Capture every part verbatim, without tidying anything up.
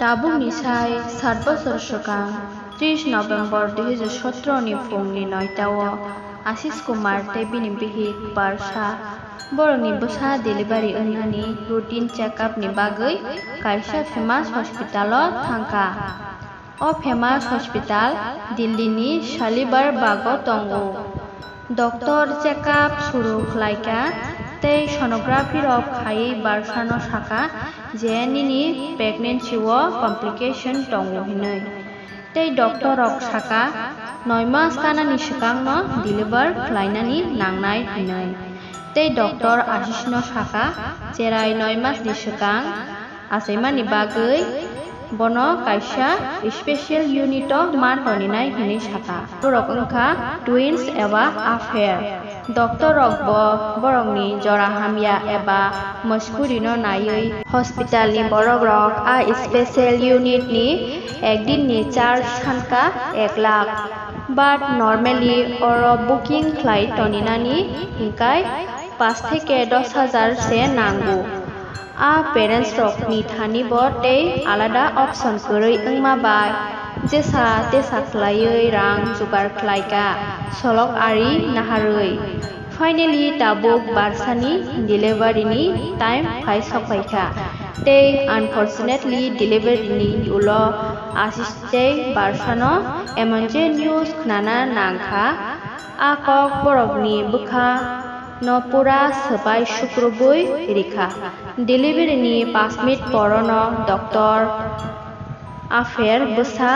Tabukni sai sat bosor swkang, tris November dui hajar sotro ni phungni noita o Ashish Kumar tei bini bihik Barsha borokni bwsa delivery wngnani routine check-up ni bagwi kaisa famous hospital o thangkha. O famous hospital Delhi ni Shalimar Bagh o tongo. Doctor check-up suru khlaikha tei sonography rok khaiwi Barsha no sakha je nini pregnancy o complication tongo hinwi. Tei doctor rok sakha noi mas kanani swkang no deliver khlainani nangnai hinwi. Tei doctor Ashish no sakha cherai noi mas ni swkang achaimani bagwi bono kaisa special unit o ma toninai hinwi sakha. Borok wngkha twins eba affair. Doctor rok bo borokni jora hamya eba moskurino naiwi hospital ni borok rok a special unit ni ekdin ni charge sankha ek lakh. But normally oro booking khlai toninani hinkai paanch theke dos hajar se nango. A parents rok ni thani bo tei alada option kwrwi wngma bai jesa tesa khlaiwi rang jugar khlaikha solok ari naharwi. Finally tabuk Barsha ni delivery ni time phai sokphaikha tei unfortunately delivery ni ulo Ashish tei Barsha no emon je news khnana nangkha, a kok borok ni bwkha no pura swbai sukrubwi rikha. Delivery ni paanch minute porono doctor affair bwsa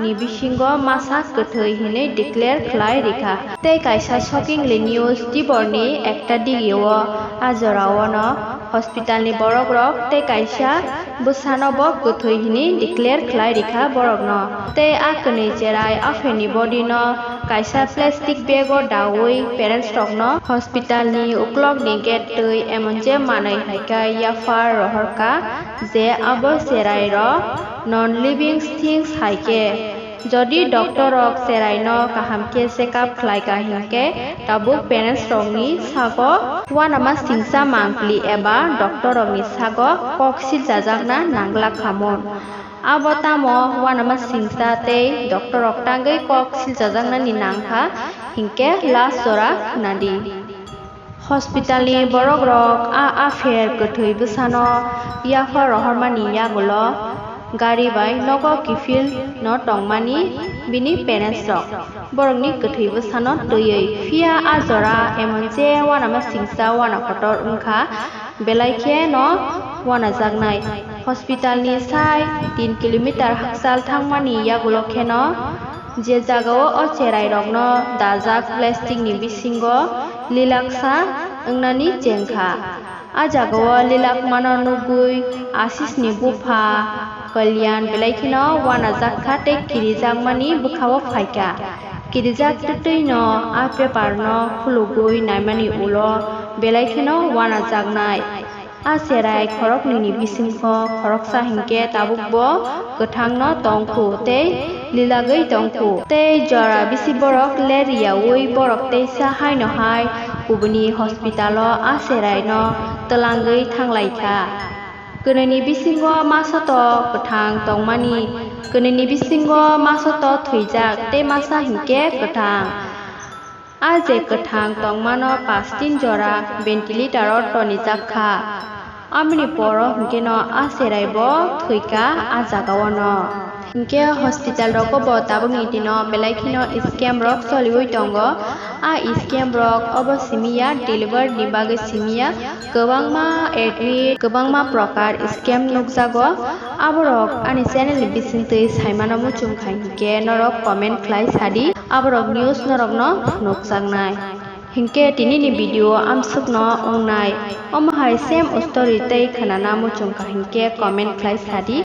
ni bisingo masa kwthwi hinwi declare khlai rikha. Tei kaisa shockingly news, tibor ni ekta digi o a jora o no hospital ni borok rok tei kaisa bwsa no bo kwthwi hinwi declare khlai rikha borok no. Tei a kwnwi cherai affair ni body no kaisa plastic bag o dawi parents rok no hospital ni uklok ni gate twi emon je manwi hai khe yaphar rohorkha je abo cherai rok non living things hai khe. Jodi doctor rok cherai no kaham khe check up khlai kha hinkhe tabuk parents rok ni sago uanama singsa mangpli eba doctor rok ni sago kok silchajakna nanglak kha mun. Abo tamo uanama singsa tei doctor rok tangwi kok silchajaknani nangkha hinkhe last jora khnadi. Hospital ni borok rok a affair kwthwi bwsano yaphar rohormani yagulo gari bai nogo kiphil no tongmani bini parents rok borokni kwthwi bwsano twiwi. Phiya a jora emon je uanama singsa uana kotor wngkha, belai khe no uanajaknai. Hospital ni sai tin kilometer hakchal thangmani yagulo kheno je jagao o cherai rokno dajak plastic ni bisingo lilaksa wngnani chengkha. A jagao lilakmano nugwi Ashish ni bupha Kalyan belai kheno uanajak kha tei kirijakmani bwkhao phaikha. Kirijak twtwi no a paper no khulugwi naimani ulo belai kheno uanajaknai. A cherai khoroknwi ni bisingo khoroksa hinkhe tabuk bo kwthang no tongkhu tei lilagwi tongkhu. Tei jora bisi borok le riyaui borok teisa haino hai kubuni hospital o a cherai no twlangwi thanglaikha. Kwnwi ni bisingo masa to kwthang tongmani, kwnwi ni bisingo masa to thwijak tei masa hinkhe kwthang. A je kwthang tongmano paanch tin jora ventilator o tonijak kha. Amoni poro hinkhe no a cherai bo thwikha a jagao no. Hinkhe hospital rogo bo tabukni dino belai kheno scam rok choliwi tongo. A scam rok obo simi ya delivery ni bagwi simi ya, kwbangma admit, kwbangma prokar scam nukjago. Aborok ani channel ni bisingtwi saimano muchung khai hinkhe norok comment khlai sadi. Aborok news norokno phunukjaknai. Hinkhe tinini video amsukno wngnai. Omo hai same story tei khwnana muchung kha hinkhe comment khlai sadi.